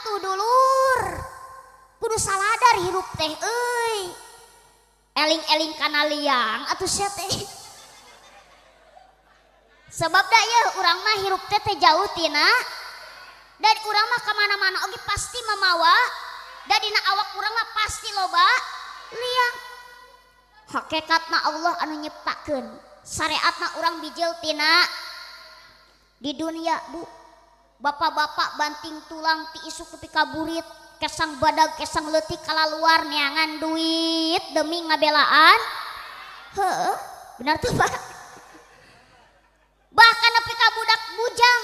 Atuh dulur. Kudu saladar hirup teh euy. Eling-eling kana liang atuh sia teh. Sebab da yeuh urang mah hirup teh teh jauh tina dan urang mah kemana-mana oge pasti mamawa da dina awak urang mah pasti loba liang. Hakikatna Allah anu nyiptakeun, syariatna urang bijil tina di dunia bu. Bapak-bapak banting tulang ti isuk tepi ka burit, kesang badag kesang leutik kalaluar neangan duit demi ngabelaan. Heuh, benar tuh Pak. Bahkan nepi ka budak bujang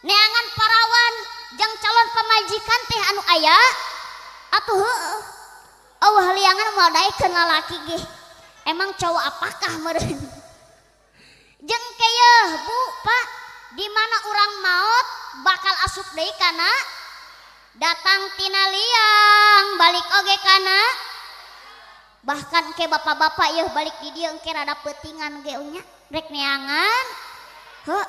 neangan parawan jang calon pamajikan teh anu aya atuh heueuh. Eueuh liangan moal daekeun lalaki ge. Emang cowok apakah meureun? Jeung keyeuh Bu, Pak, di mana urang maot bakal asup deui kana datang tina liang balik oge kana. Bahkan ke bapak-bapak yeuh balik di dieu engke rada peutingan ge nya rek neangan. Heuh.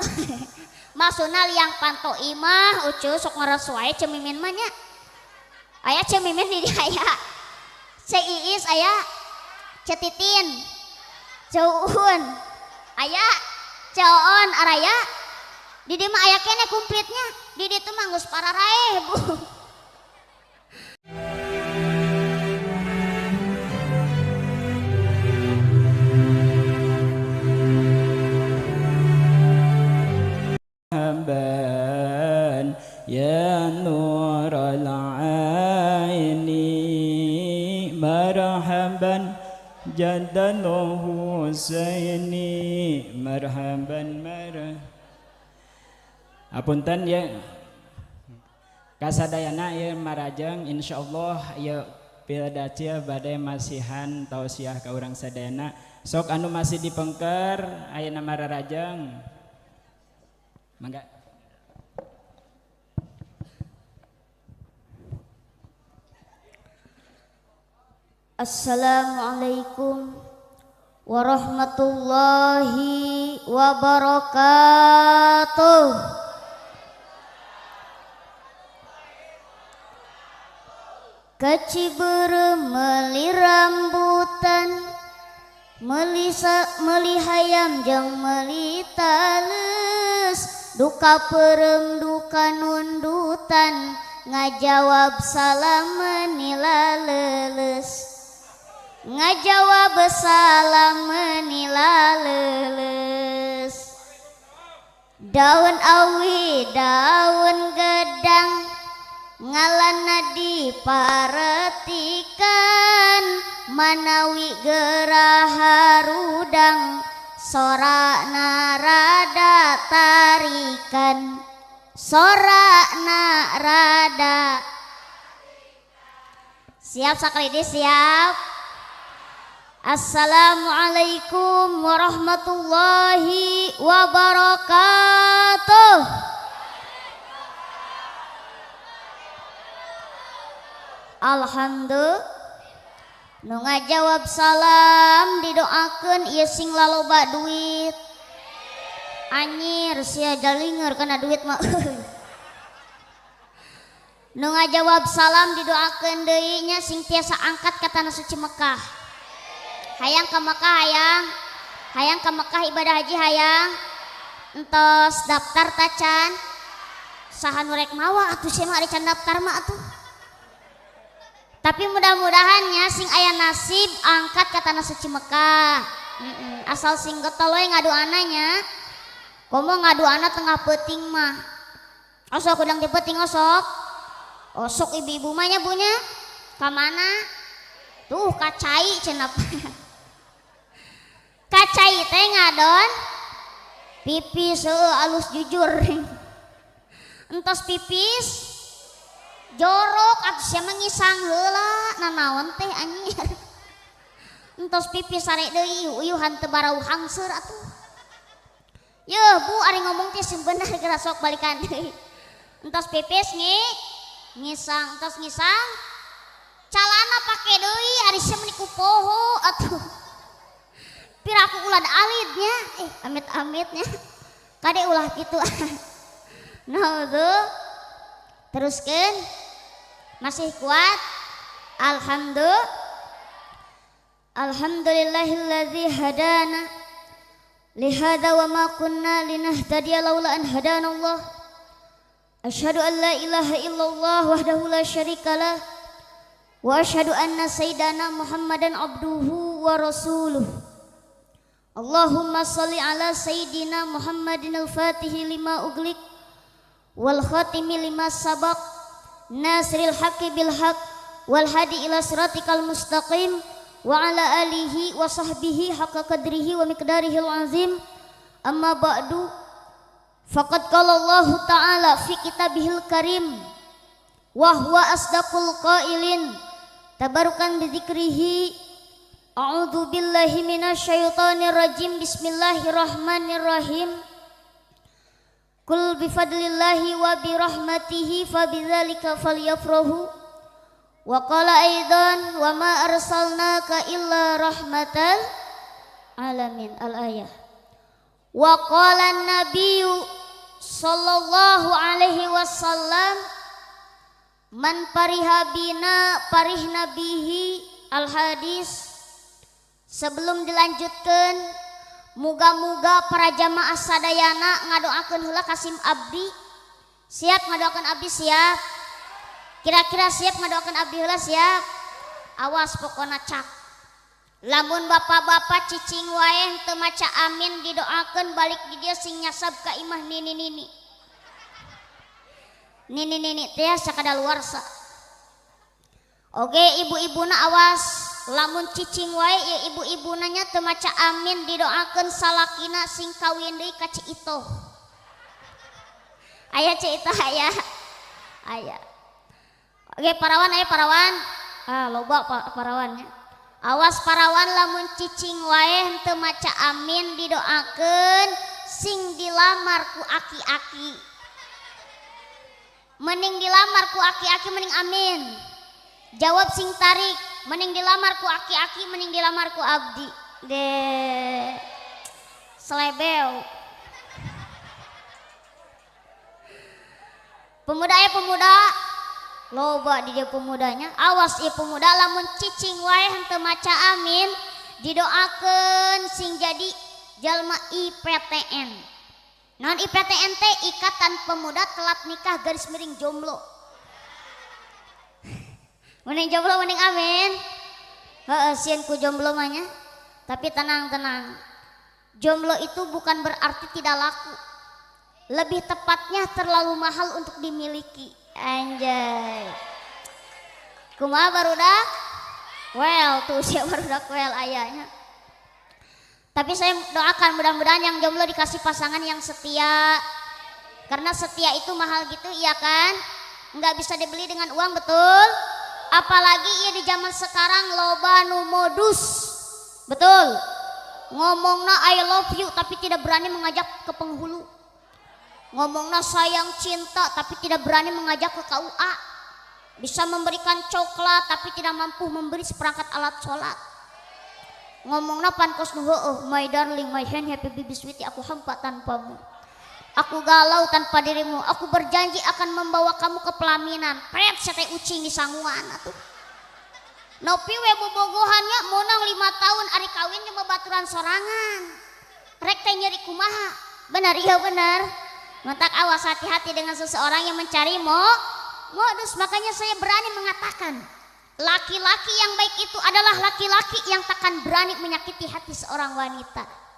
Maksudna liang panto imah ucu sok ngaras wae cemimin mah nya. Aya cemimin di dieu aya. Ce Iis aya, Ce Titin, Ce Uun, aya Ce Oon araya. Di dieu mah aya keneh kumplitnya. Di dieu mah geus pararaeh Bu. Ya nural aini marhaban jaddal Husaini marhaban marhaban. Apunten ya kasadayana ya marajeng insyaallah ya pildacia bade masihan tausiah ka urang sadayana. Sok anu masih dipengker ayeuna mararajeng mangga. Assalamualaikum warahmatullahi wabarakatuh. Kacibeureum meuli rambutan, meuli hayam jeung meuli taleus, duka peureum duka nundutan, ngajawab salam meuni laleuleus. Ngajawab salam meuni laleuleus. Daun awi daun gedang ngalana diparetikan, manawi gerah harudang sorakna rada tarikan, sorakna rada. Siap sakali deui siap. Assalamualaikum warahmatullahi wabarakatuh. Alhamdulillah. Nu ngajawab salam didoakeun ieu sing laloba duit. Anyir sia jalinger kana duit mah. Nu ngajawab salam didoakeun deui nya sing tiasa angkat ka tanah suci Mekah. Hayang ka Mekah hayang. Hayang ka Mekah ibadah haji hayang. Entos daftar tacan. Saha nu rek mawa atuh sia mah ari can daftar mah atuh. Tapi mudah-mudahan nya sing aya nasib angkat ka tanah suci Mekah. Asal sing getol we ngadoana nya. Komo ngadoana tengah peuting mah. Osok udang di peuting osok. Osok ibu-ibu mah nya bunya. Ka mana? Tuh kacai cenah. Kacai teh ngadon pipis heueuh alus jujur. Entos pipis jorok atuh sia mah ngisang heula nanaon teh anjir. Entos pipis sare deui uyuhan teu barau hangseur atuh. Yeuh Bu ari ngomong teh sing bener geura sok balikan deui. Entos pipis ngisang, entos ngisang calana pake deui ari sia meni ku poho atuh. Piraku ulah alidnya, amit-amitnya. Kade ulah kitu. Nah tuh. Teruskeun. Masih kuat? Alhamdulillah. Alhamdulillahilladzi hadana lihada wa ma kunna linahtadiya laula an hadana Allah. Asyhadu an la ilaha illallah wahdahu la syarikalah wa asyhadu anna sayyidana Muhammadan abduhu wa rasuluh. Allahumma shalli ala sayyidina Muhammadin al-fatihi lima uglik wal khatimi lima sabaq nasril haqqi bil haqq wal hadi ila siratikal mustaqim wa ala alihi wa sahbihi haqqa qadrihi wa miqdarihil azim. Amma ba'du, faqad qala Allahu ta'ala fi kitabihil karim wa huwa asdaqul qailin tabarukan bi dzikrihi. A'udzu billahi minasyaitonir rajim. Bismillahirrahmanirrahim. Kul bi fadlillahi wa bi rahmatihi fa bidzalika falyafrahu. Wa qala aidan wa ma arsalnaka illa rahmatan alamin. Al-ayah. Wa qala an-nabiyyu sallallahu alaihi wasallam man pariha bina parihna bihi. Al-hadis. Sebelum dilanjutkan, muga-muga para jamaah sadayana ngadoakeun heula ka sim abdi. Siap ngadoakeun abdi? Siap. Kira-kira siap ngadoakeun abdi heula? Siap. Awas pokona cak. Lamun bapak-bapak cicing wae teu maca amin didoakeun balik di dieu sing nyasab ka imah nini-nini. Nini-nini teh sakadaluarsa. Oke, ibu-ibuna awas. Lamun cicing wae ya ibu-ibu nanya teu maca amin didoakeun salakina sing kawin deui ka Ci Itoh. Aya Ci Itoh aya. Aya. Oke, parawan aya parawan. Ah, loba parawannya. Awas parawan lamun cicing wae teu maca amin didoakeun sing dilamar ku aki-aki. Mending dilamar ku aki-aki mending amin. Jawab sing tarik. Mending dilamar ku aki-aki, mending dilamar ku abdi. De selebeu. Pemuda ya pemuda, loba di dia pemudanya. Awas ya pemuda lamun cicing wae henteu maca amin, didoakeun sing jadi jalma IPTN. Non IPTN teh Ikatan Pemuda Telat Nikah garis miring jomblo. Mending jomblo mending amin. Heeh, sieun ku jomblo mah nya. Tapi tenang-tenang. Jomblo itu bukan berarti tidak laku. Lebih tepatnya terlalu mahal untuk dimiliki. Anjay. Kumaha barudak? Well, tuh sia barudak well ayahnya. Tapi saya doakan mudah-mudahan yang jomblo dikasih pasangan yang setia. Karena setia itu mahal gitu, iya kan? Nggak bisa dibeli dengan uang, betul? Apalagi ya di zaman sekarang loba nu modus. Betul. Ngomongna I love you tapi tidak berani mengajak ke penghulu. Ngomongna sayang cinta tapi tidak berani mengajak ke KUA. Bisa memberikan coklat tapi tidak mampu memberi seperangkat alat sholat. Ngomongna pankos nu heueuh, my darling, my hand happy baby sweetie, aku hampa tanpamu. Aku galau tanpa dirimu. Aku berjanji akan membawa kamu ke pelaminan. Pret sate ucing di sanguan atuh. Nopi we bobogohannya monang 5 tahun ari kawin jeung babaturan sorangan. Rek teh nyeri kumaha? Benar iya benar. Mentak awas hati-hati dengan seseorang yang mencari modus. Makanya saya berani mengatakan laki-laki yang baik itu adalah laki-laki yang takkan berani menyakiti hati seorang wanita.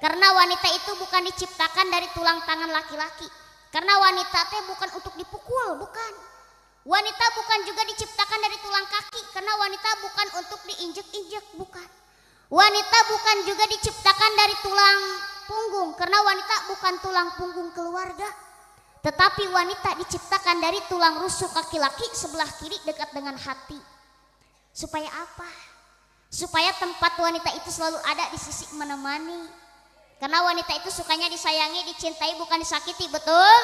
Karena wanita itu bukan diciptakan dari tulang tangan laki-laki. Karena wanita teh bukan untuk dipukul, bukan. Wanita bukan juga diciptakan dari tulang kaki. Karena wanita bukan untuk diinjek-injek, bukan. Wanita bukan juga diciptakan dari tulang punggung. Karena wanita bukan tulang punggung keluarga. Tetapi wanita diciptakan dari tulang rusuk laki-laki sebelah kiri dekat dengan hati. Supaya apa? Supaya tempat wanita itu selalu ada di sisi menemani. Karena wanita itu sukanya disayangi, dicintai, bukan disakiti, betul?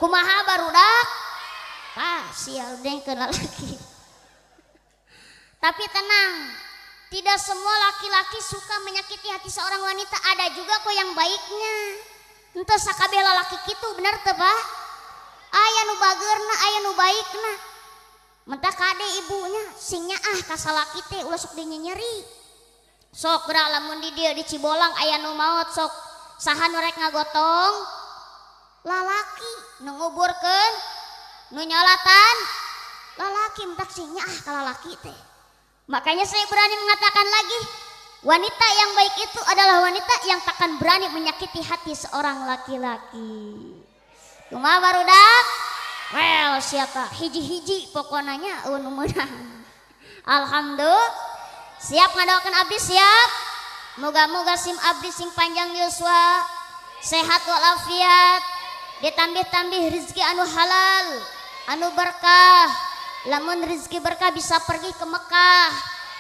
Kumaha barudak? Ah, sial deng kenal lagi. Tapi tenang, tidak semua laki-laki suka menyakiti hati seorang wanita. Ada juga kok yang baiknya. Entah sakabeh lalaki kitu, benar teu, Pak? Aya nu bageurna, aya nu baikna. Mentah kade ibunya sing nyaah ka salaki teh ulah sok dinyenyeri. Sok geura lamun di dieu di Cibolang aya nu maot sok saha nu rek ngagotong? Lalaki nu nguburkeun, nu nyolatan lalaki, mentah sing nyaah ka lalaki teh. Makanya saya berani mengatakan lagi, wanita yang baik itu adalah wanita yang takkan berani menyakiti hati seorang laki-laki. Kumaha barudak? Well, siapa? Hiji-hiji pokoknya nu meunang. Alhamdulillah. Siap ngadoakeun abdi siap? Moga-moga sim abdi sing panjang yuswa, sehat walafiat, ditambih-tambih rezeki anu halal, anu berkah. Lamun rezeki berkah bisa pergi ke Mekah,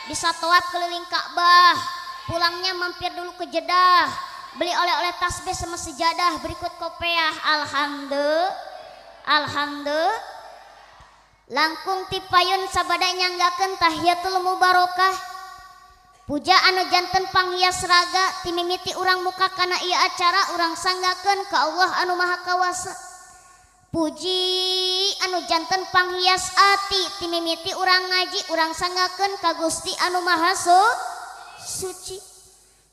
bisa tawaf keliling Ka'bah, pulangnya mampir dulu ke Jeddah, beli oleh-oleh tasbih sama sejadah, berikut kopiah. Alhamdulillah. Alhamdulillah. Langkung tipayun sabada nyanggakeun tahiyatul mubarokah. Puja anu janten panghias raga timimiti urang muka kana ieu acara urang sanggakeun ka Allah anu Maha Kawasa. Puji anu janten panghias ati timimiti urang ngaji urang sanggakeun ka Gusti anu Maha Suci.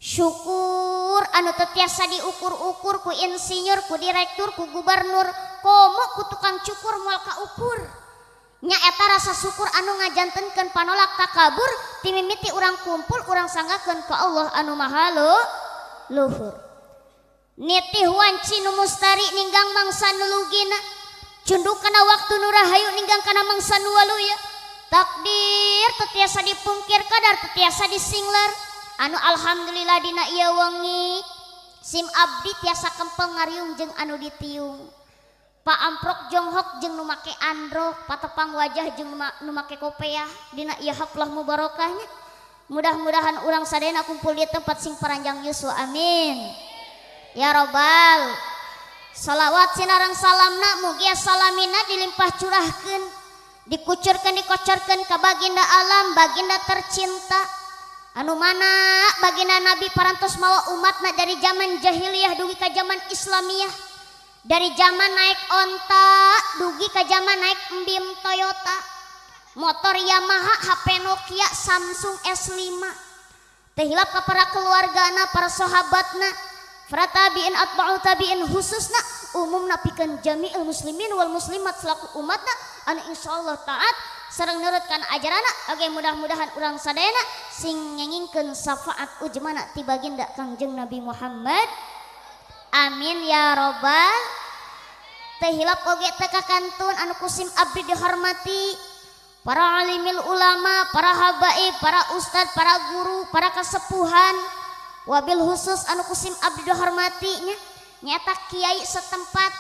Syukur anu teu tiasa diukur-ukur ku insinyur, ku direktur, ku gubernur, komo ku tukang cukur moal kaukur. Nya eta rasa syukur anu ngajantenkeun panolak takabur timimiti urang kumpul urang sanggakeun ka Allah anu Maha Luhur. Nitih wanci nu mustari ninggang mangsa nu lugina, cunduk kana waktu nu rahayu ninggang kana mangsa nu waluya. Takdir teu tiasa dipungkir, kadar teu tiasa disingler. Anu alhamdulillah dina ieu wengi sim abdi tiasa kempel ngariung jeung anu ditiung. Pak amprok jonghok jeung nu make androk, patepang wajah jeung nu make kopeah dina ieu haflah mubarokahnya. Mudah-mudahan urang sadayana kumpul di tempat sing paranjang yuswa, amin ya robbal. Salawat sinareng salamna mugia salamina dilimpah curahkeun, dikucurkeun, dikocorkeun ka baginda alam, baginda tercinta. Anu mana baginda Nabi parantos mawa umatna dari zaman jahiliyah dugi ka zaman Islamiyah. Dari zaman naik onta dugi ka zaman naik embim Toyota, motor Yamaha, HP Nokia, Samsung S5. Teu hilap ka para keluargana, para sahabatna, para tabi'in atba'u tabi'in, khususna umumna pikeun jami'il muslimin wal muslimat selaku umatna anu insyaallah taat sareng nurutkan ajaranna. Oke, mudah-mudahan urang sadayana sing ngengingkeun syafaat ujmana ti baginda Kangjeng Nabi Muhammad. Amin ya robbal. Teu hilap oge teu kakantun anu kusim abdi dihormati para alimil ulama, para habaib, para ustad, para guru, para kasepuhan, wabil khusus anu kusim abdi dihormati nya nyaeta kiai setempat.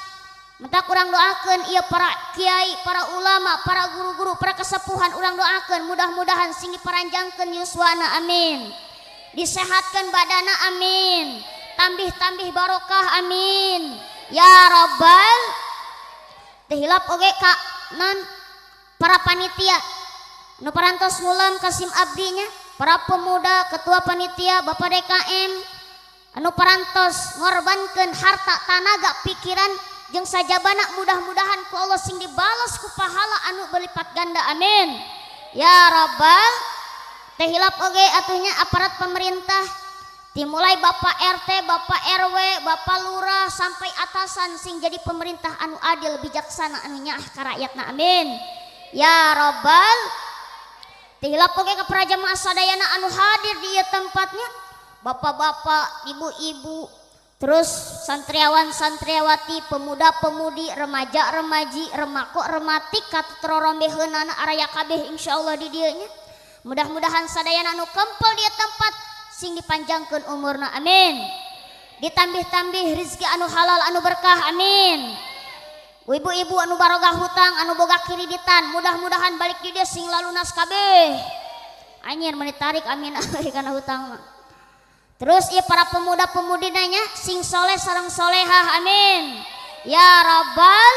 Mentak urang doakeun ieu para kiai, para ulama, para guru-guru, para kesepuhan urang doakeun mudah-mudahan sing diparanjangkeun yuswana, amin. Disehatkeun badana, amin. Tambih-tambih barokah, amin ya robbal. Teu hilap oge ka non para panitia nu parantos ngulam ka sim abdinya, para pemuda, ketua panitia, bapak DKM anu parantos ngorbankeun harta, tanaga, pikiran jeung sajabana, mudah-mudahan ku Allah sing dibales ku pahala anu berlipat ganda, amin ya robbal. Teu hilap oge atuhnya aparat pemerintah dimulai Bapak RT, Bapak RW, Bapak Lurah sampai atasan sing jadi pemerintah anu adil, bijaksana, anu nyaah ka rakyatna, amin ya robbal. Teu hilap oge ka para jamaah sadayana anu hadir di ieu tempatnya, bapak-bapak, ibu-ibu, terus santriawan santriawati, pemuda-pemudi, remaja-remaji, remako rematik katutrorombeheunana araya kabeh insyaallah di dieu nya. Mudah-mudahan sadayana anu kempel di tempat sing dipanjangkeun umurna, amin. Ditambih-tambih rezeki anu halal anu berkah, amin. Ibu-ibu anu baroga hutang, anu boga kreditan, mudah-mudahan balik di dieu sing lalunas kabeh. Anjir meuni tarik amin kana hutang mah. Terus ieu para pemuda-pemudi nanya sing soleh sareng solehah, amin ya rabbal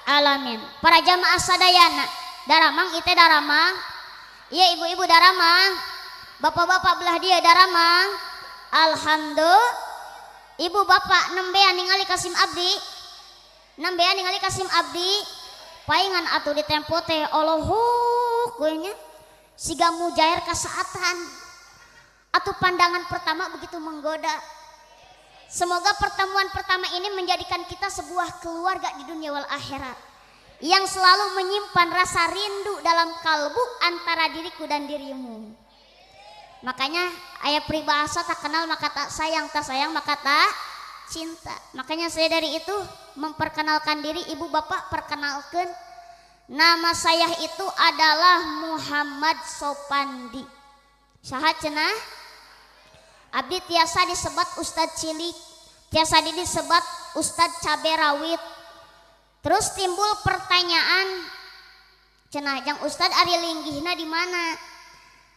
alamin. Para jamaah sadayana daramang ieu teh daramang, ieu ibu-ibu daramang, bapak-bapak belah dia daramang. Alhamdulillah. Ibu bapak nembean ningali kasim abdi, Nembean ningali ka sim abdi paingan atuh di tempo teh olohok we nya siga mujair kasaatan. Atuh pandangan pertama begitu menggoda. Semoga pertemuan pertama ini menjadikan kita sebuah keluarga di dunia wal akhirat yang selalu menyimpan rasa rindu dalam kalbu antara diriku dan dirimu. Makanya ayat peribahasa tak kenal maka tak sayang, tak sayang maka tak cinta. Makanya saya dari itu memperkenalkan diri, ibu bapak perkenalkan. Nama saya itu adalah Muhammad Sopandi. Saha cenah? Abdi tiasa disebat Ustadz Cilik, tiasa disebat Ustadz Cabe Rawit. Terus timbul pertanyaan, cenah jang Ustadz ari linggihna di mana?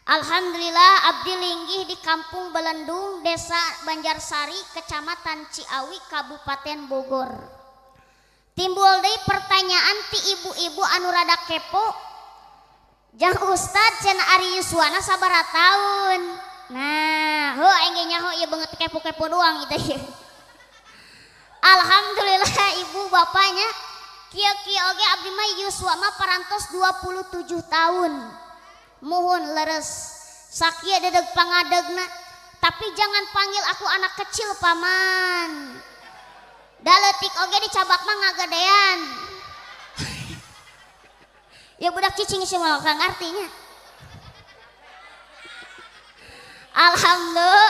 Alhamdulillah abdi linggih di Kampung Belendung, Desa Banjarsari, Kecamatan Ciawi, Kabupaten Bogor. Timbul deui pertanyaan ti ibu-ibu anu rada kepo, jang Ustadz cenah ari yuswana sabaraha taun? Nah, heuh aing ge nyaho ieu beungeut kepo-kepo doang itu. Alhamdulillah ibu bapaknya kieu-kieu oge abdi mah yuswa mah parantos 27 tahun. Muhun leres sakieu dedeg pangadegna, tapi jangan panggil aku anak kecil paman. Da leutik oge dicabak mah ngagedean. Ya budak cicing sih moal ngartinya. Alhamdulillah,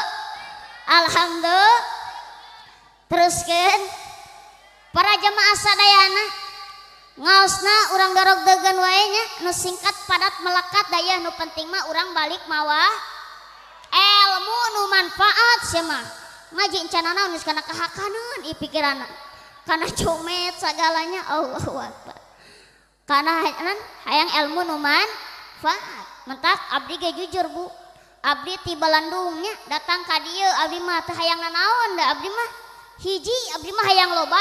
alhamdulillah. Teruskan para jamaah sadayana ngaosna urang dorog degan wae nya, nu singkat padat melekat daya nu penting mah urang balik mawa ilmu nu manfaat sia mah. Ngaji encan naon geus kana kahakaneun ieu pikiranna. Kana comet sagalanya Allahu akbar. Kana hayang ilmu nu manfaat. Mentak abdi ge jujur Bu. Abdi ti Balandungnya datang ka dieu abdi mah teu hayang nanaon da abdi mah hiji abdi mah hayang loba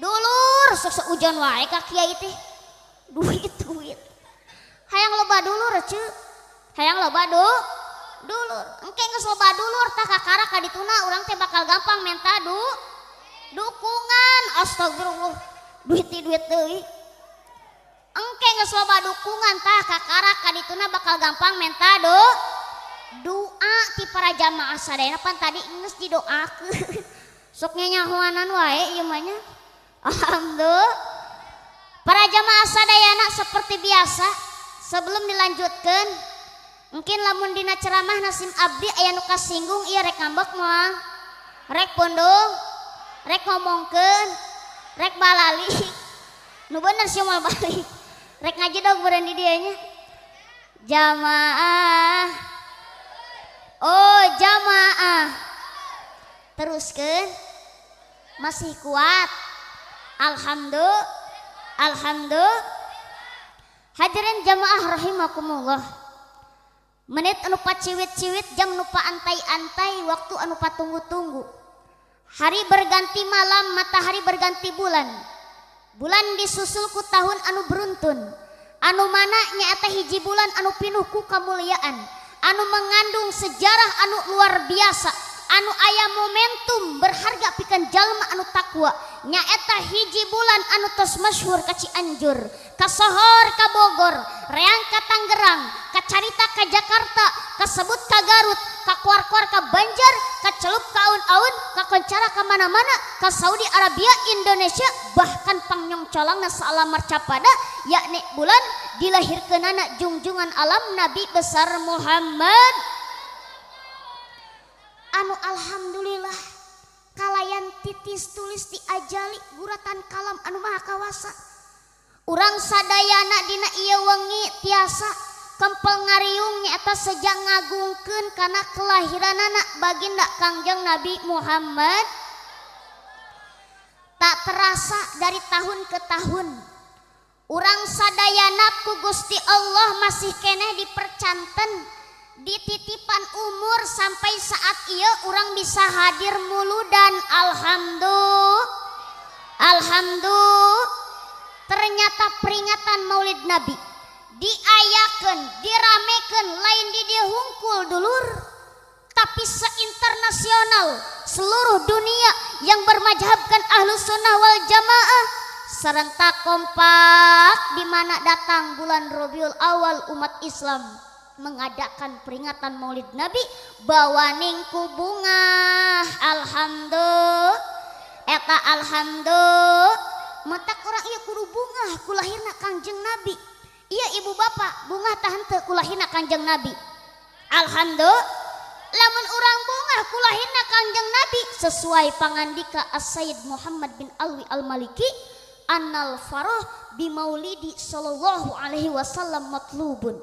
dulur sok seujon wae ka kiai teh duit duit hayang loba dulur ceu hayang loba dulur engke geus loba dulur tah kakara ka dituna urang teh bakal gampang menta dukungan astagfirullah duit duit deui engke geus loba dukungan tah kakara ka dituna bakal gampang menta doa ti para jamaah sadayana pan tadi geus didoakeun sok nyanyahoanan wae ieu mah nya. Alhamdulillah. Para jamaah sadayana seperti biasa sebelum dilanjutkan mungkin lamun dina ceramah nasim abdi aya nu kasinggung ieu rek ngambek moal rek pundung rek ngomongkeun rek balalik nu bener sih moal balik rek ngaji dong beureun di dieu nya. Jamaah oh jamaah teruskeun masih kuat. Alhamdulillah, alhamdulillah. Hadirin jamaah rahimakumullah. Menit anu paciwit-ciwit, jam nu paantai-antai, waktu anu patunggu-tunggu. Hari berganti malam, matahari berganti bulan. Bulan disusul ku tahun anu beruntun. Anu mana nyaeta hiji bulan anu pinuh ku kamuliaan, anu mengandung sejarah anu luar biasa, anu aya momentum berharga pikeun jalma anu takwa. Nyaeta hiji bulan anu tos masyhur ka Cianjur, ka Sohor, ka Bogor, reang ka Tangerang, ka Carita ka Jakarta, kasebut ka Garut, ka Kuar-kuar ka Banjar, ka Celup ka Aun-aun, ka Koncara ka mana-mana, ka Saudi Arabia, Indonesia, bahkan pangnyongcolangna saalam marcapada, yakni bulan dilahirkeunana jungjungan alam Nabi besar Muhammad. Anu alhamdulillah kalayan titis tulis diajali guratan kalam anu maha kawasa. Urang sadayana dina ieu wengi tiasa kempel ngariung nyaeta sejak ngagungkeun kana kelahiranana baginda Kangjeng Nabi Muhammad. Tak terasa dari tahun ke tahun urang sadayana ku Gusti Allah masih keneh dipercanten dititipan umur sampai saat ieu urang bisa hadir muludan. Alhamdulillah, alhamdulillah. Ternyata peringatan Maulid Nabi diayakeun, diramekeun lain di dieu hungkul dulur, Tapi se-internasional, seluruh dunia yang bermazhabkan Ahlu Sunnah wal Jamaah serentak kompak di mana datang bulan Rabiul Awal, umat Islam mengadakan peringatan Maulid Nabi bawaning ku bunga. Alhamdulillah, eta alhamdulillah. Matak urang ieu kudu bungah ku lahirna Kangjeng Nabi. Iya, ibu bapak, bungah tah henteu ku lahirna Kangjeng Nabi? Alhamdulillah. Lamun urang bungah ku lahirna Kangjeng Nabi, sesuai pangandika As-Sayyid Muhammad bin Alwi Al-Maliki, annal farah bimaulidi sallallahu alaihi wasallam matlubun.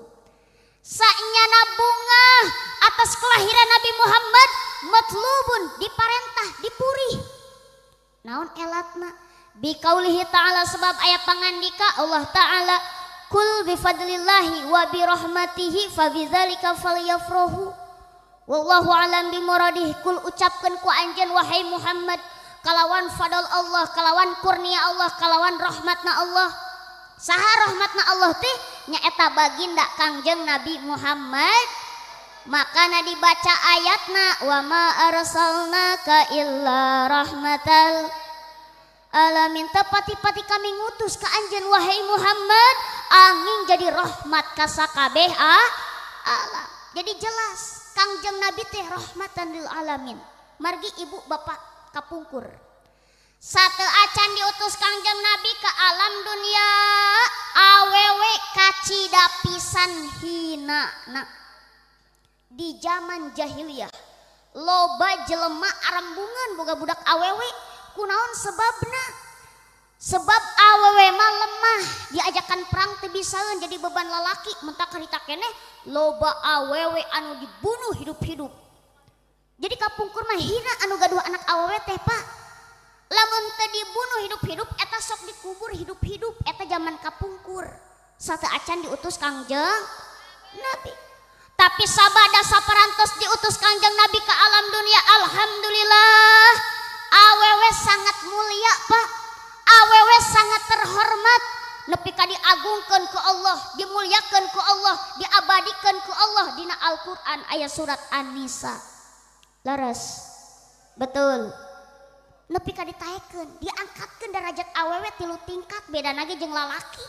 Sanyana bungah atas kelahiran Nabi Muhammad matlubun, diparentah, dipurih. Naon elatna? Biqaulihi ta'ala, sebab aya pangandika Allah Ta'ala, kul bifadlillahi wa birahmatihi fabidzalika falyafrahu wallahu alam bimuradih. Kul, ucapkeun ku anjeun wahai Muhammad, kalawan fadl Allah, kalawan kurnia Allah, kalawan rahmatna Allah. Saha rahmatna Allah teh? Nyaeta baginda Kangjeng Nabi Muhammad. Makana dibaca ayatna, wa ma arsalnaka illa rahmatal alamin, pati-pati kami ngutus ka anjeun wahai Muhammad angin jadi rahmat ka sakabeh alam. Jadi jelas Kangjeng Nabi teh rahmatan lil alamin. Margi ibu bapak kapungkur, satu acan diutus Kangjeng Nabi ke alam dunia, awewe kacida pisan hina. Nah, di zaman jahiliyah loba jelema arembungan boga budak awewe. Kunaon sebabna? Sebab awewe mah lemah, diajakan perang teu bisaeun, jadi beban lalaki. Mentak harita keneh loba awewe anu dibunuh hidup-hidup. Jadi kapungkur mah hina anu gaduh anak awewe teh, Pak. Lamun teu dibunuh hidup-hidup, eta sok dikubur hidup-hidup. Eta zaman kapungkur, satu acan diutus Kangjeng Nabi. Tapi sabada saparantos diutus Kangjeng Nabi ke alam dunia, alhamdulillah awewe sangat mulia, Pak. Awewe sangat terhormat, nepi ka diagungkeun ku Allah, dimuliakeun ku Allah, diabadikeun ku Allah dina Al-Qur'an aya surat An-Nisa. Leres, betul? Nepi ka ditaekeun, diangkatkeun derajat awewe tilu tingkat, beda lagi jeung lalaki.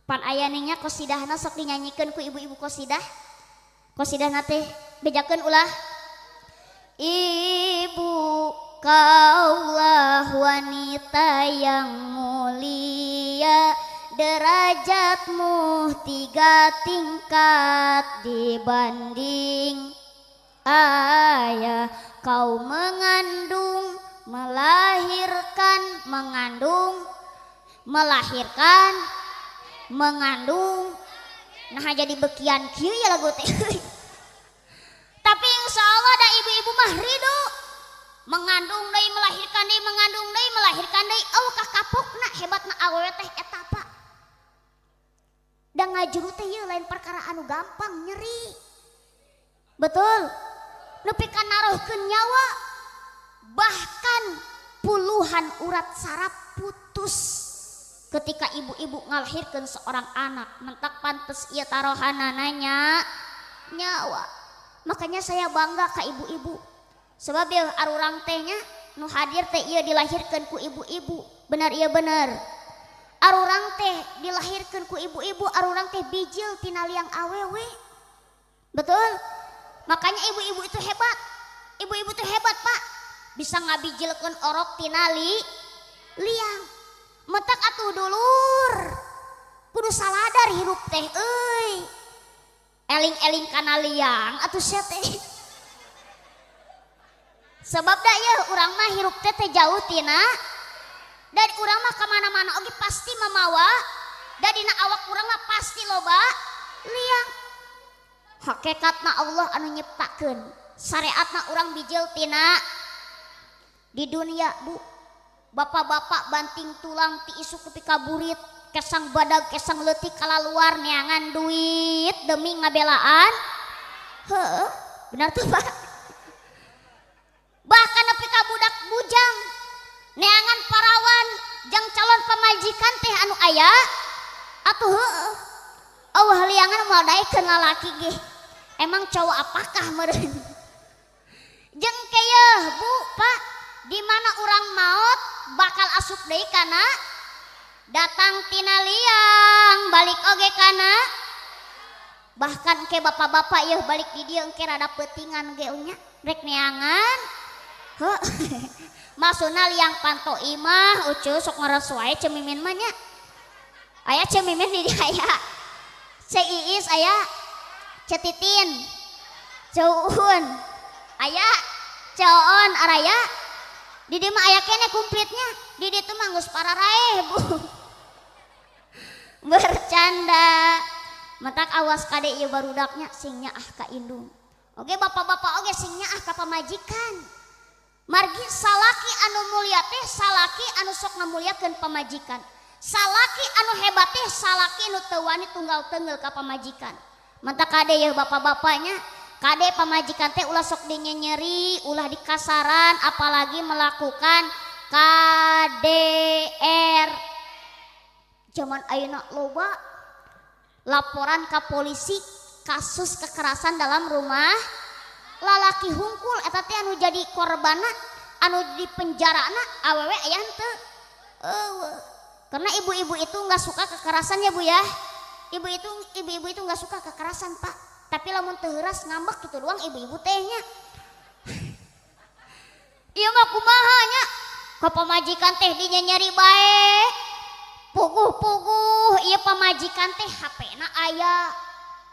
Pan aya nya kosidahna, sok dinyanyikeun ku ibu-ibu kosidah. Kosidahna teh bejakeun ulah, ibu kaulah wanita yang mulia, derajatmu tiga tingkat dibanding ayah. Kau mengandung, melahirkan, mengandung, melahirkan, mengandung. Nah, jadi bekian kieu ya lagu teh. Tapi insya Allah ada ibu-ibu mah ridho. Mengandung deui, melahirkan deui, mengandung deui, melahirkan deui, oh kakapokna. Hebatna awewe teh eta, Pak. Da ngajuru teh ieu lain perkara anu gampang, nyeri. Betul? Nepi ka narohkeun nyawa, bahkan puluhan urat saraf putus ketika ibu-ibu ngalahirkan seorang anak. Mentak pantes ieu tarohanana nyawa. Makanya saya bangga ke ibu-ibu, sebab ya arurang tehnya nu hadir teh ieu dilahirkan ku ibu-ibu. Benar iya? Benar. Arurang teh dilahirkan ku ibu-ibu, arurang teh bijil tina liang awewe. Betul? Makanya ibu-ibu itu hebat. Ibu-ibu itu hebat, Pak, bisa ngabijilkeun orok tina liang. Mentak atuh dulur kudu saladar hirup teh euy, eling-eling kana liang atuh sia teh. Sebab da ya urang mah hirup teh teh jauh tina dan urang mah kemana-mana oge pasti mamawa da dina awak urang mah pasti loba liang. Hakikatna Allah anu nyiptakeun, syariatna urang bijil tina di dunia. Bu, bapak-bapak banting tulang ti isuk tepi ka burit, kesang badag kesang leutik kalaluar neangan duit demi ngabelaan. Heuh, benar tuh, Pak? Bahkan nepi ka budak bujang neangan parawan jang calon pamajikan teh anu aya atuh. Heueuh, euweuh liangan moal daekeun lalaki ge. Emang cowok apakah meureun? Jeung keyeuh Bu, Pak, di mana urang maot bakal asup deui kana datang tina liang balik oge kana. Bahkan ke bapak-bapak yeuh balik di dieu engke rada peutingan ge nya rek neangan. Heuh. Maksudna liang panto imah ucu sok ngares wae Cemimin mah nya. Aya Cemimin di dieu aya. Ce Iis aya, Cetitin, Ceuun, aya Ceon araya. Di dieu mah aya keneh kumplitnya. Di dieu mah geus pararaeh Bu. Bercanda. Matak awas kade ieu barudaknya sing nyaah ka indung. Oge bapak-bapak oge sing nyaah ka pamajikan. Margi salaki anu mulia teh salaki anu sok ngamuliakeun pamajikan. Salaki anu hebat teh salaki anu teu wani tunggal teunggeul ka pamajikan. Matak kade ieu bapak-bapaknya, kade pamajikan teh ulah sok dinyenyeri, ulah dikasaran, apalagi melakukan KDR. Zaman ayeuna loba laporan ke polisi kasus kekerasan dalam rumah lalaki hungkul eta teh anu jadi korbanna, anu di penjarana awewe aya henteu. Eueuh. Karena ibu-ibu itu nggak suka kekerasan ya Bu ya. Ibu-ibu itu nggak suka kekerasan Pak. Tapi lamun teu heuras ngambek gitu doang ibu-ibu teh nya. Ieu mah kumaha nya? Ka pamajikan teh dinyenyeri bae. Puguh-puguh ieu pamajikan teh HP-na aya,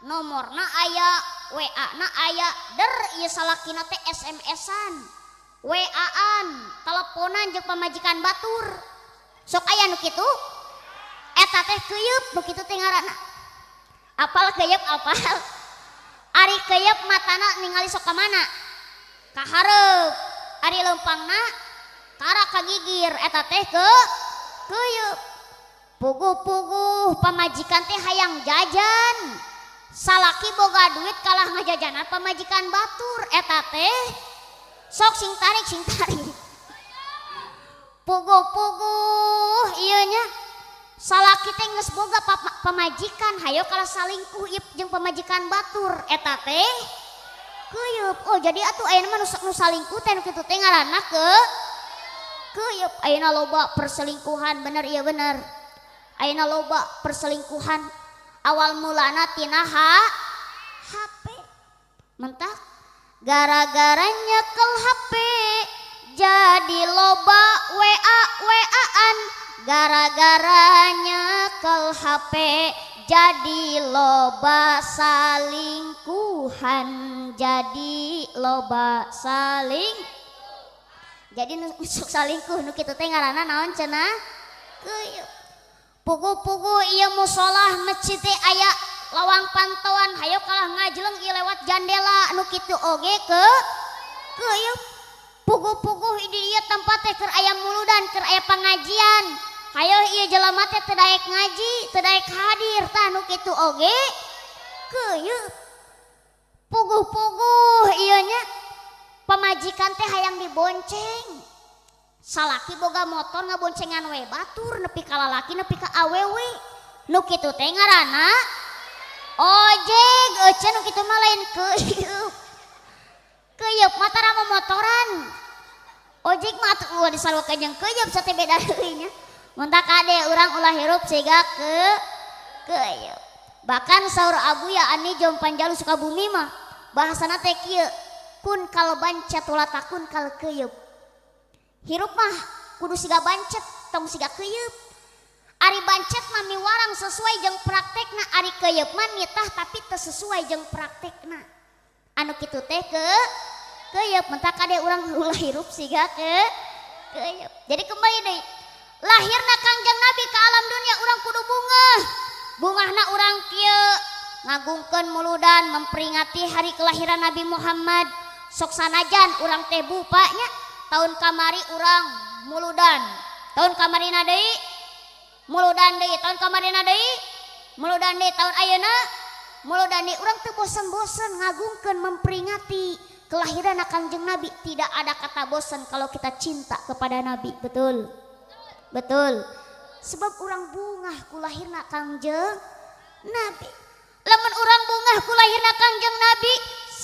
nomorna aya, WA-na aya, der ieu salakina teh SMS-an, WA-an, teleponan jeung pamajikan batur. Sok aya nu kitu? Eta teh keuyeup nu kitu teh ngaranna. Apal keuyeup apal? Ari keuyeup matana ningali sok ka mana? Ka hareup. Ari leumpangna kara ka gigir eta teh keuyeup. Puguh-puguh pamajikan teh hayang jajan. Salaki boga duit kalah ngajajanan pamajikan batur eta teh sok sing tarik sing tarik. Puguh-puguh ieu nya salaki teh geus boga pamajikan hayo kalah salingkuh ieu jeung pamajikan batur eta teh keuyeup. Oh jadi atuh ayeuna mah nu salingkuh teh nu kitu teh ngaranna keuyeup. Ayeuna loba perselingkuhan bener ieu bener. Ayeuna loba perselingkuhan awal mulana tina HP. Mentak gara-gara nyekel HP jadi loba WA WA-an, gara-gara nyekel HP jadi loba salingkuhan, jadi loba saling jadi nu sok salingkuh nu kitu teh ngaranna naon cenah? Keuyeup. Puguh-puguh ieu musolah masjid teh aya lawang pantauan hayo kalah ngajleng ieu lewat jandela nu kitu oge keuyeup. Puguh-puguh di dieu tempat teh keur aya muludan, keur aya pengajian. Hayo ieu jelema teh teu daek ngaji, teu daek hadir tah nu kitu oge keuyeup. Puguh-puguh ieu nya pamajikan teh hayang dibonceng. Salaki boga motor ngaboncengan we batur nepi ka lalaki nepi ka awewe. Nu kitu teh ngaranna ojek, euceun nu kitu mah lain keuyeup. Keuyeup mah tara momotoran. Ojek mah atuh ulah disaruakeun jeung keuyeup sate beda deui nya. Mun tak kade urang ulah hirup siga keuyeup. Bahkan saur Abuya Ani Jom Panjalu Sukabumi mah bahasana teh kieu, kun kal bancet ulah takun kal keuyeup. Hirup mah kudu siga bancet tong siga keuyeup. Ari bancet mah miwarang sesuai jeung praktekna, ari keuyeup mah nitah tapi teu sesuai jeung praktekna. Anu kitu teh keuyeup. Mentak kade urang ulah hirup siga keuyeup. Jadi kembali deui, lahirna Kangjeng Nabi ka alam dunia urang kudu bungah. Bungahna urang kieu ngagungkeun muludan memperingati hari kelahiran Nabi Muhammad. Sok sanajan urang teh bupanya tahun kamari urang muludan, tahun kamarina deui muludan deui, tahun kamarina deui muludan deui, tahun ayeuna muludan deui. Urang teu bosen-bosen ngagungkeun memperingati kelahiran Kangjeng Nabi. Tidak ada kata bosen kalau kita cinta kepada Nabi. Betul, betul. Sebab urang bungah ku lahirna Kangjeng Nabi. Lamun urang bungah ku lahirna Kangjeng Nabi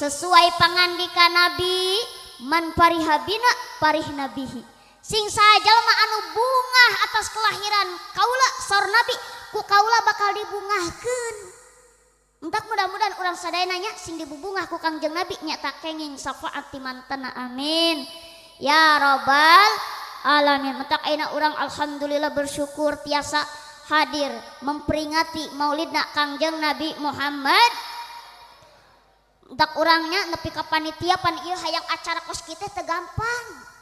sesuai pangandika Nabi, man fariha bina farihna bihi. Sing saha jalma anu bungah atas kelahiran kaula saur Nabi ku kaula bakal dibungahkeun. Entak mudah-mudahan urang sadayana nya sing dibubungah ku Kangjeng Nabi nyata kenging syafaat ti mantena, amin ya robbal alamin. Entak ayeuna urang alhamdulillah bersyukur tiasa hadir memperingati maulidna Kangjeng Nabi Muhammad. Entak urangnya nepi ka panitia pan ieu hayang acara kos kitu teu gampang.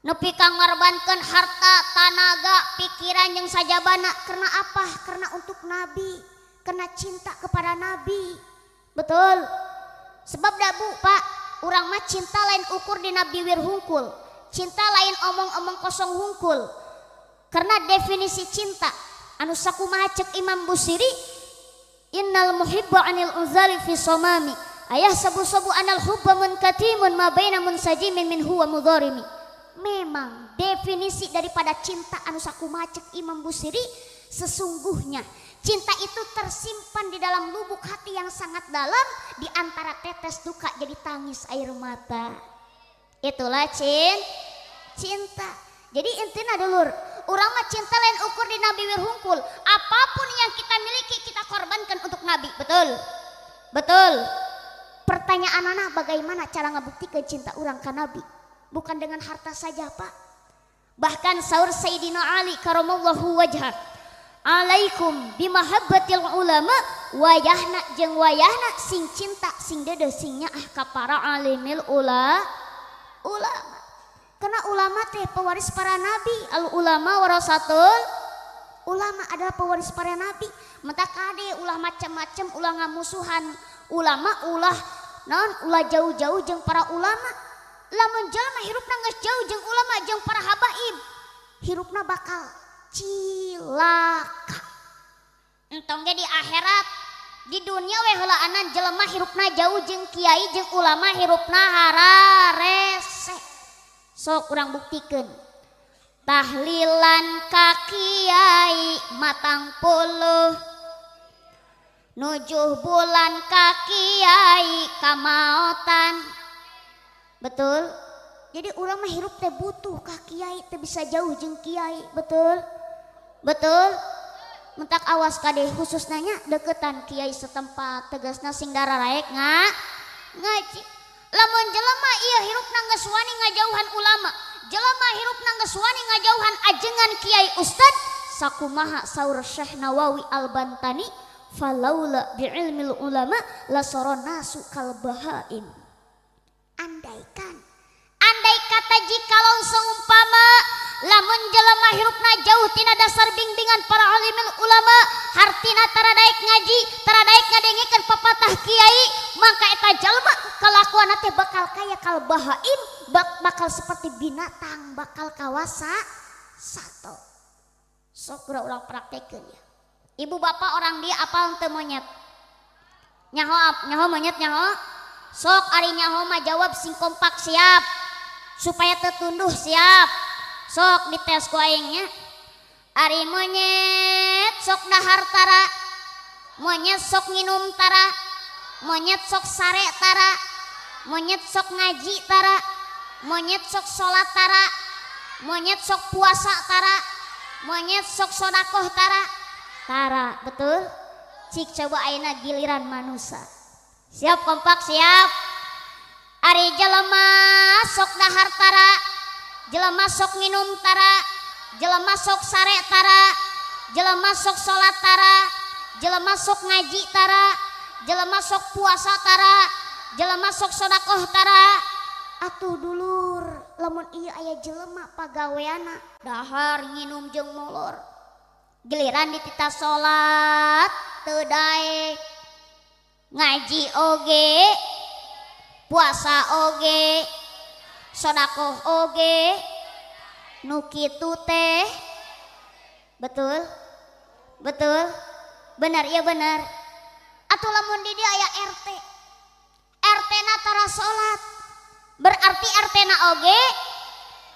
Nepi ka ngorbankeun harta, tanaga, pikiran jeung sajabana karena apa? Karena untuk Nabi, karena cinta kepada Nabi. Betul. Sebab da Bu, Pak, urang mah cinta lain ukur di Nabi wir hungkul. Cinta lain omong-omong kosong hungkul. Karena definisi cinta anu sakumaha ceuk Imam Busiri, innal muhibba anil uzali fi somami ayah sabu-sabu anal hubba munkatimun ma baina munsajimin min huwa mudharimi. Memang definisi daripada cinta anu sakumaha ceuk Imam Busiri, sesungguhnya cinta itu tersimpan di dalam lubuk hati yang sangat dalam, di antara tetes duka jadi tangis air mata. Itulah cinta. Jadi intinya dulur, urang mah cinta lain ukur di Nabi wir hungkul. Apapun yang kita miliki kita korbankan untuk Nabi. Betul. Betul. Pertanyaan anak, bagaimana cara ngebuktikan cinta urang ke Nabi? Bukan dengan harta saja, Pak. Bahkan saur Sayyidina Ali karamallahu wajhah, alaikum bimahabbatil ulama, wayahna jeung wayahna sing cinta sing dedeh sing nyaah ka para alimil ulama. Karena ulama teh pewaris para nabi, al ulama warasatul ulama adalah pewaris para nabi. Menta kade ulah macam-macam, ulah ngamusuhan ulama, ulah naon, ulah jauh-jauh jeung para ulama. Lamun jalma hirupna geus jauh jeung ulama jeung para habaib, hirupna bakal cilaka. Entong ge di akhirat, di dunia we heulaanan jelema hirupna jauh jeung kiai jeung ulama hirupna hararese. Sok urang buktikeun. Tahlilan ka kiai matang puluh, nujuh bulan ka kiai kamaotan. Betul? Jadi urang mah hirup teh butuh ka kiai, teh bisa jauh jeung kiai, betul? Betul? Mentak awas kade khusus nanya deketan kiai setempat, tegasna sing dararaek ngaji. Lamun jelema ieu hirupna geus wani ngajauhan ulama, jelema hirupna geus wani ngajauhan ajengan kiai ustad, sakumaha saur Syekh Nawawi Al-Bantani, falaula bi'ilmil ulama lasara nasu kal bahaim. Andaikan, andai kata jikalau seumpama lamun jelema hirupna jauh tina dasar bimbingan para alimil ulama, hartina tara daek ngaji, tara daek ngadengikeun pepatah kiai, maka eta jalma kalakuanna teh bakal kaya kal bahaim, bakal seperti binatang, bakal kawasa sato. Sok urang praktekeun ya. Ibu bapak orang dia apal teu monyet? Nyaho, nyaho monyet nyaho? Sok ari nyaho mah jawab sing kompak siap, supaya tertunduh siap. Sok dites ku aingnya. Ari monyet sok dahar tara, monyet sok nginum tara, monyet sok sare tara, monyet sok ngaji tara, monyet sok sholat tara, monyet sok puasa tara, monyet sok sodakoh tara. Tara, betul? Cik coba ayeuna giliran manusia. Siap kompak siap. Ari jelema sok dahar tara, jelema sok nginum tara, jelema sok sare tara, jelema sok sholat tara, jelema sok ngaji tara, jelema sok puasa tara, jelema sok sodakoh tara. Atuh dulur, lamun ieu aya jelema pagaweana dahar nginum jeung molor, giliran ditita sholat teu daek, ngaji oge, puasa oge, sodakoh oge, nu kitu teh. Betul? Betul? Benar ya benar. Atuh lamun di dieu aya RT, RT na tara salat, berarti RT na oge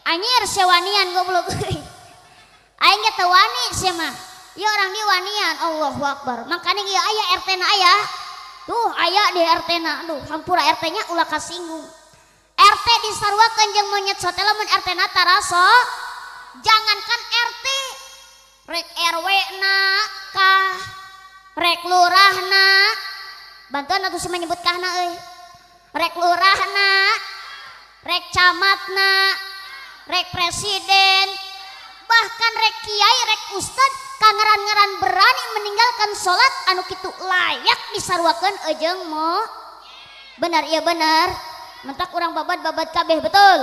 anjir sewanian goblok. Aing ge teu wani sia mah. Ieu orang dieu wanian, Allahu Akbar. Makanya ieu aya RT na aya. Tuh aya di RT na, aduh hampura RT nya ulah kasinggung. RT disaruakeun jeung monyet sote lamun RT na taraso. Jangankan RT, rek RW na kah, rek lurah na. Bantuan atuh si menyebut kahna euy. Rek lurah na, rek camat na, rek presiden, bahkan rek kiai, rek ustad, kangaran-ngaran berani meninggalkan sholat anu kitu layak disaruakeun jeung mo. Benar iya benar. Mentak urang babad-babad kabeh betul.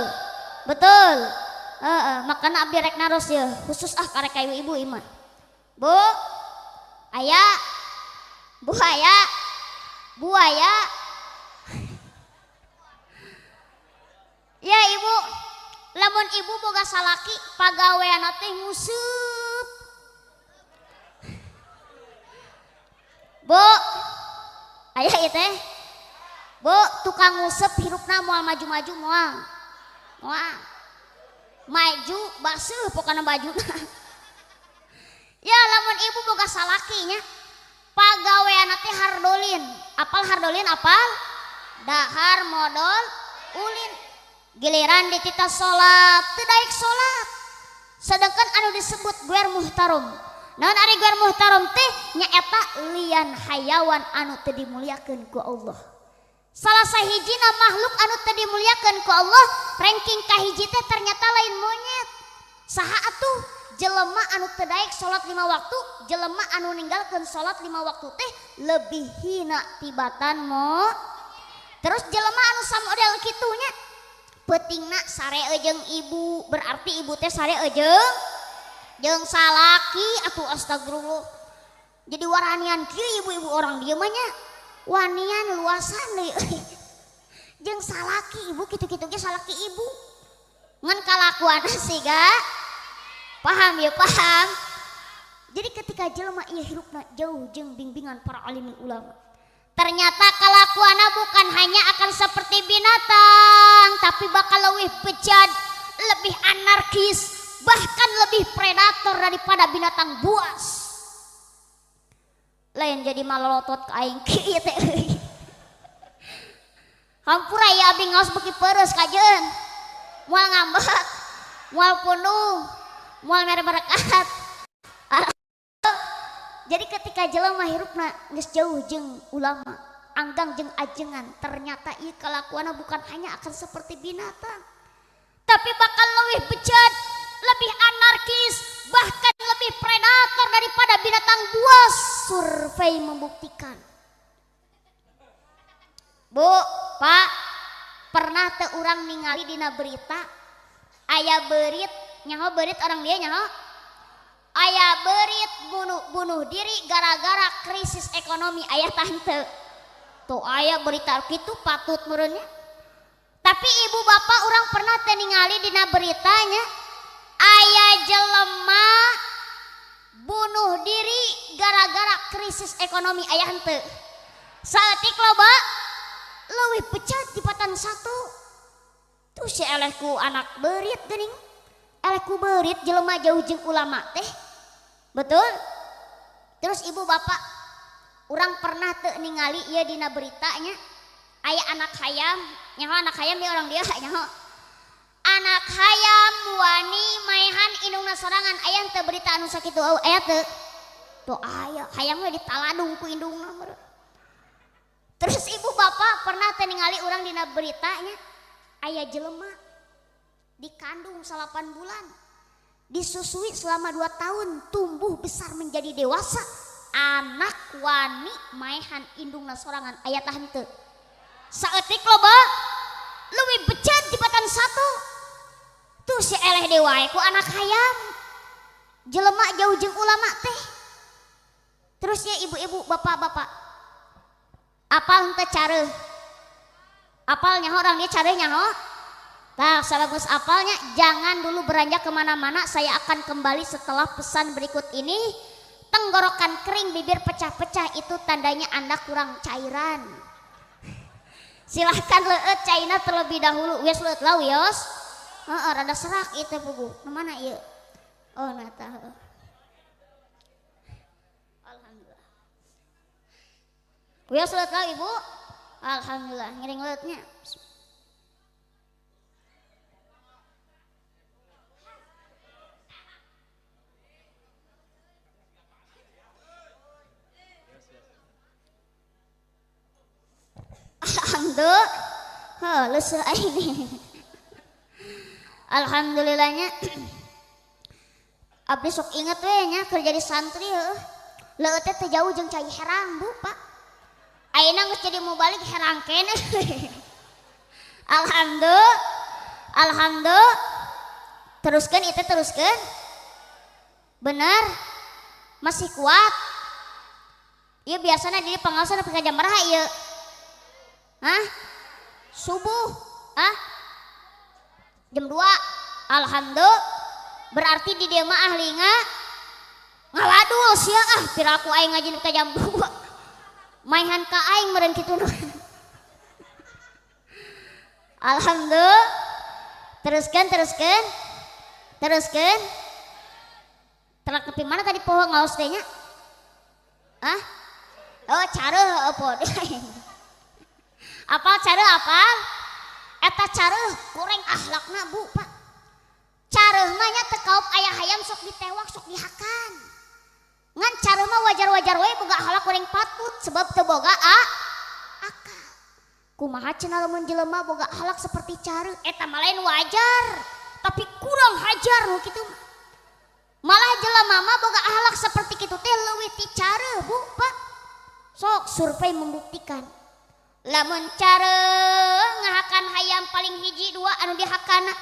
Betul. Makana abdi rek naros ye, khusus ah karek ka ibu-ibu ieu mah. Bu, aya, bu aya, bu aya. Ya ibu, lamun ibu boga salaki pagawean teh nguseup. Bu, aya ieu teh. Bu, tukang nguseup hirupna moal maju-maju moal. Moal. Maju baseuh pokona bajuna. Ya lamun ibu boga salakinya pagawean teh hardolin. Apal hardolin apal? Dahar modol ulin. Giliran ditita salat, teu daek salat. Sedangkan anu disebut guer muhtarom. Naon ari guer muhtarom teh nyaeta lian hayawan anu teu dimuliakeun ku Allah. Salah sahijina makhluk anu teu dimuliakeun ku Allah, ranking kahiji teh ternyata lain monyet. Saha atuh jelema anu teu daek salat 5 waktu, jelema anu ninggalkeun salat 5 waktu teh lebih hina tibatan mo. Terus jelema anu samodel kitunya peutingna sare jeung ibu, berarti ibu teh sare jeung salaki atuh astagfirullah. Jadi waranian kieu ibu-ibu orang dieu mah nya. Wanian luasan deui. Jeung salaki ibu kitu-kitu ge salaki ibu. Ngan kalakuan siga paham ya paham. Jadi ketika jelema ieu hirupna jauh jeung bimbingan para alim ulama, ternyata kelakuanna bukan hanya akan seperti binatang, tapi bakal lebih bejat, lebih anarkis, bahkan lebih predator daripada binatang buas. Lain jadi malolotot ka aing kieu teh. Hampura ya abdi ngaos beuki peureus kajeun. Moal ngambek, moal pundung, moal mere berkat. Jadi ketika jelema hirupna geus jauh jeung ulama, anggang jeung ajengan, ternyata ieu kalakuanna bukan hanya akan seperti binatang, tapi bakal lebih bejat, lebih anarkis, bahkan lebih predator daripada binatang buas. Survei membuktikan. Bu, Pak, pernah teu urang ningali dina berita aya beurit, nyaho beurit orang dia nyaho? Aya beurit bunuh diri gara-gara krisis ekonomi aya tante. Tuh aya berita kitu patut meureunnya. Tapi ibu bapak urang pernah teu ningali dina beritanya aya jelema bunuh diri gara-gara krisis ekonomi aya henteu. Saeutik loba leuwih pecat dipatan satu. Tuh si elehku anak beurit geuning. Elehku beurit jelema jauh jeung ulama teh. Betul? Terus ibu bapak urang pernah teu ningali ieu dina beritanya aya anak hayam, nyaho anak hayam dia orang dia nyaho. Anak hayam wani maehan indungna sorangan aya teu berita anu sakitu aya teu? Tuh aya, hayam we ditaladung ku indungna meureun. Terus ibu bapak pernah teu ningali urang dina beritanya aya jelema dikandung 8 bulan, disusui selama 2 tahun, tumbuh besar menjadi dewasa, anak wani maehan indungna sorangan aya tah henteu? Saeutik loba leuwih bejat dibatan satu. Tuh si eleh deui wae ku anak hayam. Jelema jauh jeung ulama teh. Terus ya ibu-ibu, bapak-bapak, apal henteu careuh? Apal nyaho orang dia careuh nyaho? Tah, sabagus apalnya jangan dulu beranjak kemana-mana, saya akan kembali setelah pesan berikut ini. Tenggorokan kering, bibir pecah-pecah itu tandanya Anda kurang cairan. Silahkan leueut caina terlebih dahulu. Wios leueut lah wios. Heeh, rada serak ieu teh puguh. Nu mana ieu? Oh, nah tah. Alhamdulillah. Wios leueut lah Ibu. Alhamdulillah, ngiring leueutnya. Heuh, leuseuh aing. Alhamdulillahnya abdi sok inget we nya keur jadi santri heuh. Leueut teh teu jauh jeung cai herang Bu, Pak. Ayeuna geus jadi mubalik herang keneh. Alhamdulillah. Alhamdulillah. Teruskeun ieu teh teruskeun. Bener? Masih kuat? Ieu biasana di pengaosan nepi ka jam baraha ieu? Hah? Subuh? Hah? Jam 2. Alhamdulillah. Berarti di dieu mah ahli ngawadul sia ah piraku aing ngaji nepi ka jam 2. Maehan ka aing meureun kitu. Alhamdulillah. Teruskeun teruskeun. Teruskeun. Terak tepi mana tadi poho ngaos teh nya? Hah? Oh, careuh apa? Apal careuh apal? Eta careuh goreng akhlakna Bu, Pak. Careuh mah nya teu kaop aya hayam sok ditewak sok dihakan. Ngan careuh mah wajar-wajar we boga akhlak goreng patut sebab teu boga akal. Kumaha cenah lamun jelema boga akhlak seperti careuh eta mah lain wajar, tapi kurang hajar nu kitu mah. Malah jelema mah boga akhlak seperti kitu teh leuwih ti careuh Bu, Pak. Sok survei membuktikan. Lamun careuh ngahakan hayam paling hiji dua anu dihakana,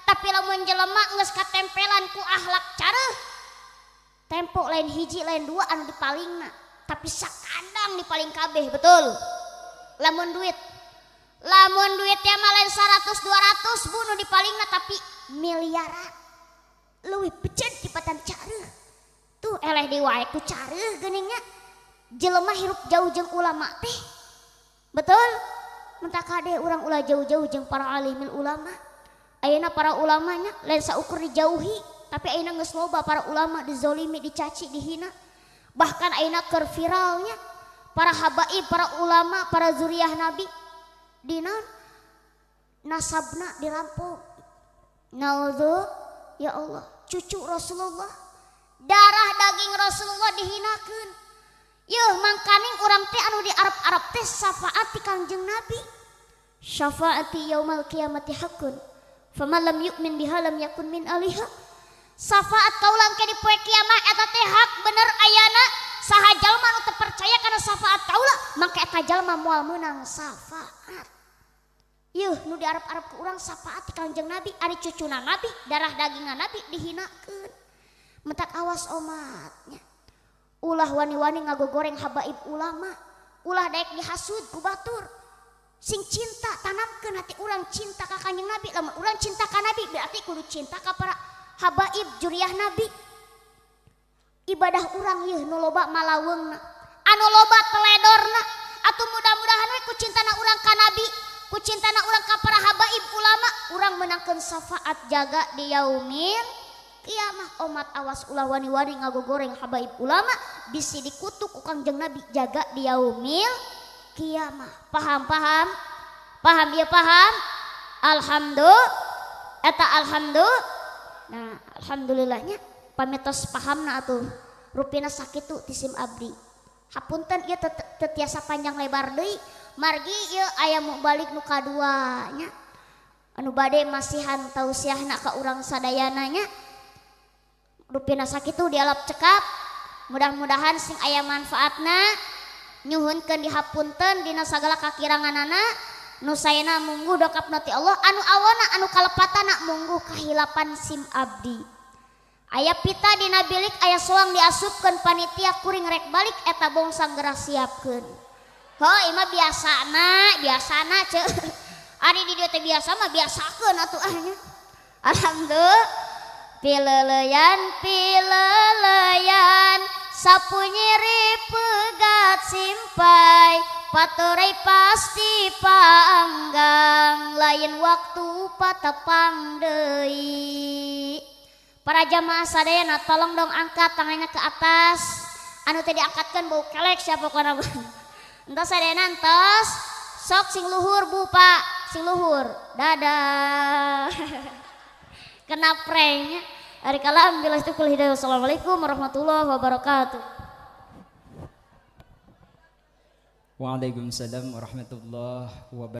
tapi lamun jelema geus katempelan ku akhlak careuh tempo lain hiji lain dua anu dipalingna, tapi sakandang dipaling kabeh, betul. Lamun duit teh mah lain 100 200 Bu nu dipalingna tapi miliaran. Leuwih becet tibatan careuh. Tuh eleh deui wae ku careuh geuning nya. Jelema hirup jauh jeung ulama teh. Betul? Mentah kade urang ulah jauh-jauh jeung para alimil ulama. Ayeuna para ulamanya lain saukur dijauhi, tapi ayeuna geus loba para ulama dizolimi, dicaci, dihina. Bahkan ayeuna keur viralnya para habaib, para ulama, para zuriah nabi dina nasabna dirampok. Naudzu ya Allah, cucu Rasulullah, darah daging Rasulullah dihinakeun. Yuh mangkaning urang teh anu di Arab-Arab teh syafaat ti Kangjeng Nabi. Syafaati yaumal qiyamati haqqun. Faman lam yu'min biha lam yakun min aliha. Syafaat kaula engke di poe kiamat eta teh hak bener ayana. Saha jalma nu teu percaya kana syafaat kaula, mangka eta jalma moal meunang syafaat. Yuh nu di Arab-Arab ku urang syafaat ti Kangjeng Nabi, ari cucuna Nabi, darah dagingna Nabi dihinakeun. Mentak awas omatnya. Ulah wani-wani ngagogoreng habaib ulama, ulah daek dihasud ku batur. Sing cinta tanamkeun hati urang cinta ka Kanjeng Nabi. Lamun urang cinta ka Nabi berarti kudu cinta ka para habaib juriah Nabi. Ibadah urang yeuh nu loba malaweungna, anu loba teledorna. Atuh mudah-mudahan we ku cintana urang ka Nabi, ku cintana urang ka para habaib ulama, urang meunangkeun syafaat jaga di yaumil kiamah. Omat awas ulah wani-wani ngagogoreng habaib ulama, bisi dikutuk ku Kangjeng Nabi jaga di yaumil kiamah. Paham paham? Paham ya paham? Alhamdulillah. Eta alhamdulillah. Nah, alhamdulillahnya pamitos pahamna atuh. Rupina sakitu ti sim abdi. Hapunten ieu teu tiasa panjang lebar deui, margi ieu aya mubalik nu kadua nya. Anu bade masihan tausiahna ka urang sadayana nya. Rupina sakitu dialap cekap, mudah-mudahan sing aya manfaatna. Nyuhunkeun dihapunten dina sagala kakiranganana, nu saena mungguh dokapna ti Allah, anu awona anu kalepatana mungguh kahilapan sim abdi. Aya pita dina bilik aya soang diasupkeun panitia kuring rek balik eta bongsang geura siapkeun. Heuh ieu mah biasana, biasana ceu. Ari di dieu teh biasa mah biasakeun atuh ah nya. Alhamdulillah. Pileleyan pileleyan sapu nyeri pegat simpai patorai pasti panggang lain waktu patepang deui. Para jamaah sadayana tolong dong angkat tangannya ke atas. Anu teu diangkatkeun bau kelek siapa pokona. Entos sadayana entos sok sing luhur Bu Pak, sing luhur. Dadah. Kena prank. Ari kalam bila itu kul hidayah. Wassalamualaikum warahmatullahi wabarakatuh. Waalaikumsalam warahmatullahi wabarakatuh.